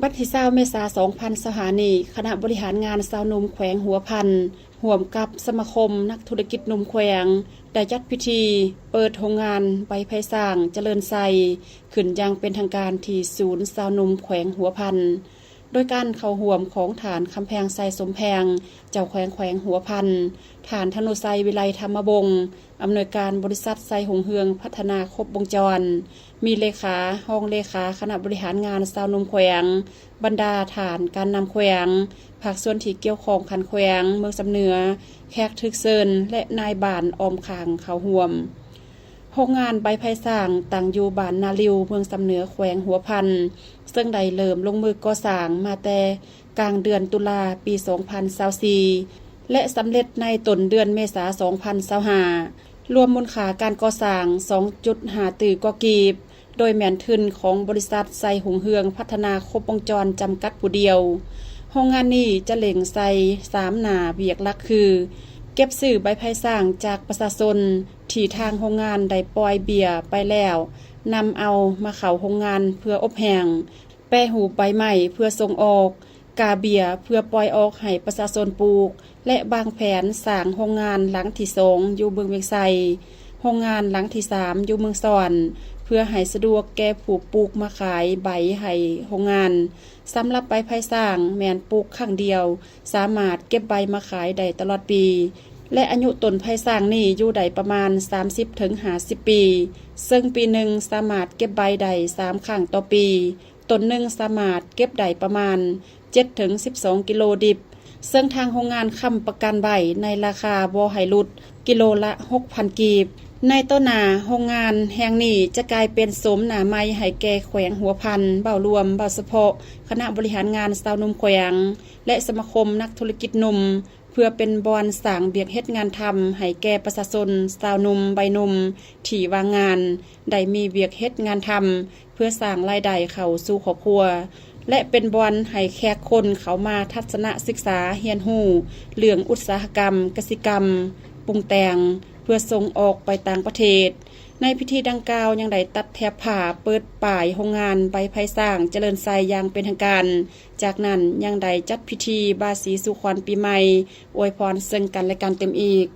ວັນທີຊາວ ເມສາ ສອງພັນຊາວຫ້ານີ້, ຄະນະບໍລິຫານງານຊາວໜຸ່ມແຂວງຫົວພັນ ຮ່ວມກັບສະມາຄົມນັກທຸລະກິດໜຸ່ມແຂວງ ໄດ້ຈັດພິທີເປີດໂຮງງານໃບໄຜ່ສ້າງຈະເລີນໄຊ ຂຶ້ນຢ່າງເປັນທາງການທີ່ສູນຊາວໜຸ່ມແຂວງຫົວພັນ ໂດຍການເຂົ້າຮ່ວມຂອງທ່ານ ຄຳແພງ ໄຊສົມແພງ ເຈົ້າແຂວງແຂວງຫົວພັນ, ທ່ານ ທະນຸໄຊ ວິໄລທຳມະວົງ ອຳນວຍການບໍລິສັດໄຊຮຸ່ງເຮືອງພັດທະນາຄົບວົງຈອນ, ມີເລຂາ, ຮອງເລຂາຄະນະບໍລິຫານງານຊາວໜຸ່ມແຂວງ, ບັນດາທ່ານການນຳແຂວງ, ພາກສ່ວນທີ່ກ່ຽວຂ້ອງຂັ້ນແຂວງ, ເມືອງຊຳເໜືອ, ແຂກຖືກເຊີນ ແລະ ນາຍບ້ານອ້ອມຂ້າງເຂົ້າຮ່ວມ. ໂຮງງານໃບໄຜ່ສ້າງຕັ້ງຢູ່ບ້ານນາລິວ, ເມືອງຊຳເໜືອ, ແຂວງຫົວພັນ, ເຊິ່ງໄດ້ເລີ່ມລົງມືກໍ່ສ້າງມາແຕ່ກາງເດືອນຕຸລາ ປີສອງພັນຊາວສີ່ ແລະ ສຳເລັດໃນຕົ້ນເດືອນເມສາ ສອງພັນຊາວຫ້າ, ລວມມູນຄ່າການກໍ່ສ້າງ ສອງຈຸດຫ້າຕື້ກວ່າກີບ, ໂດຍແມ່ນທຶນຂອງບໍລິສັດໄຊຮຸ່ງເຮືອງພັດທະນາຄົບວົງຈອນຈຳກັດຜູ້ດຽວ. ໂຮງງານນີ້ຈະເລັ່ງໃສ່ສາມໜ້າວຽກຫຼັກຄື ເກັບຊື້ໃບໄຜ່ສ້າງຈາກປະຊາຊົນ ທີ່ທາງໂຮງງານໄດ້ປ່ອຍເບ້ຍໄປແລ້ວ, ນຳເອົາມາເຂົ້າໂຮງງານເພື່ອອົບແຫ້ງ, ແປຮູບໃບໄມ້ເພື່ອສົ່ງອອກ, ກາເບ້ຍເພື່ອປ່ອຍອອກໃຫ້ປະຊາຊົນປູກ ແລະ ວາງແຜນສ້າງໂຮງງານຫຼັງທີສອງຢູ່ເມືອງວຽງໄຊ, ໂຮງງານຫຼັງທີສາມຢູ່ເມືອງຊອນ, ເພື່ອໃຫ້ສະດວກແກ່ຜູ້ປູກມາຂາຍໃບໃຫ້ໂຮງງານ. ສຳລັບໃບໄຜ່ສ້າງແມ່ນປູກຄັ້ງດຽວ, ສາມາດເກັບໃບມາຂາຍໄດ້ຕະຫຼອດປີ ແລະ ອາຍຸຕົ້ນໄຜ່ສ້າງນີ້ຢູ່ໄດ້ປະມານສາມສິບເຖິງຫ້າສິບປີ, ເຊິ່ງປີໜຶ່ງສາມາດເກັບໃບໄດ້ສາມຄັ້ງຕໍ່ປີ. ຕົ້ນໜຶ່ງສາມາດເກັບໄດ້ປະມານເຈັດເຖິງສິບສອງກິໂລດິບ, ເຊິ່ງທາງໂຮງງານຄ້ຳປະກັນໄວ້ໃນລາຄາບໍ່ໃຫ້ຫຼຸດກິໂລລະຫົກພັນກີບ. ໃນຕໍ່ໜ້າ, ໂຮງງານແຫ່ງນີ້ຈະກາຍເປັນໂສມໜ້າໃໝ່ໃຫ້ແກ່ແຂວງຫົວພັນ, ເວົ້າລວມ, ເວົ້າສະເພາະຄະນະບໍລິຫານງານຊາວໜຸ່ມແຂວງ ແລະ ສະມາຄົມນັກທຸລະກິດໜຸ່ມ, ເພື່ອເປັນບ່ອນສ້າງວຽກເຮັດງານທຳໃຫ້ແກ່ປະຊາຊົນຊາວໜຸ່ມໄວໜຸ່ມທີ່ວ່າງງານ ໄດ້ມີວຽກເຮັດງານທຳ ເພື່ອສ້າງລາຍໄດ້ເຂົ້າສູ່ຄອບຄົວ ແລະ ເປັນບ່ອນໃຫ້ແຂກຄົນເຂົ້າມາທັດສະນະສຶກສາຮຽນຮູ້ເລື່ອງອຸດສາຫະກຳ, ກະສິກຳ, ປຸງແຕ່ງ ເພື່ອສົ່ງອອກໄປຕ່າງປະເທດ. ໃນພິທີດັ່ງກ່າວຍັງໄດ້ຕັດແຖບຜ້າເປີດປ້າຍໂຮງງານໃບໄຜ່ສ້າງຈະເລີນໄຊຢ່າງເປັນທາງການ. ຈາກນັ້ນຍັງໄດ້ຈັດພິທີບາສີສູ່ຂວັນປີໃໝ່, ອວຍພອນເຊິ່ງກັນແລະກັນຕື່ມອີກ.